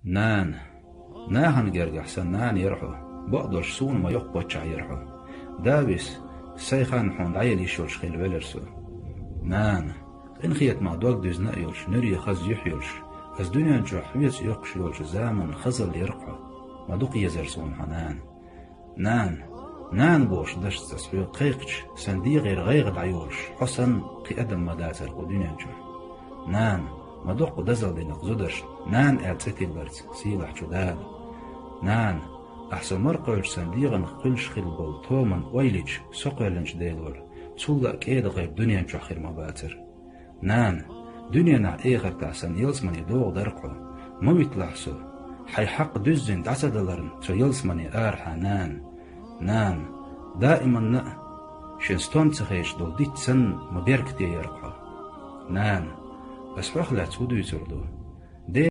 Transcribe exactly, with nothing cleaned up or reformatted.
Нана, нахана гергахь сан нана яра хьо, бакъдолуш суна ма йоккха паччахь яра хьо. Да виса, сайн хан хьуна дӀаяла йиш йолуш хилла велара со. Нана, къинхетамах дог дуьзна а йолуш, нуьре хаза юьхь йолуш, аса дуьнен чохь хьоьца йоккхуш йолчу заманан хазалла яра хьо, ма дукха езара суна хьан нана. Нана, нана бохуш дашца аса хьоьга кхайкхича, сан дегӀера гӀайгӀа дӀайолуш, хьо санна кхин адам ма дацара кху дуьнен чохь. Нана, ма доккха дозалла дина-кх зударшна, нана аьлла цӀе тилларца, сийлахьчу Дала. Нана, ахь со мара кхоьллича сан дегӀанах кхуьллуш хилла болу томан ойла йича, со кхоьллинчу Делора, цул а кӀеда гӀайба дуьнен чохь хир ма бацара. Нана, дуьненахь, эхартахь сан ялсамане догӀу дара-кх хьо. Ма виталахь со, хьайн хьакъ дуьззина дӀа ца даларна цу ялсамане арахьа, нана. Нана, даиманна а шен стом ца хезаш долу дитт санна ма беркате яра-кх хьо. Нана, ас хьох лаьцна хӀун дуьйцур ду? Де-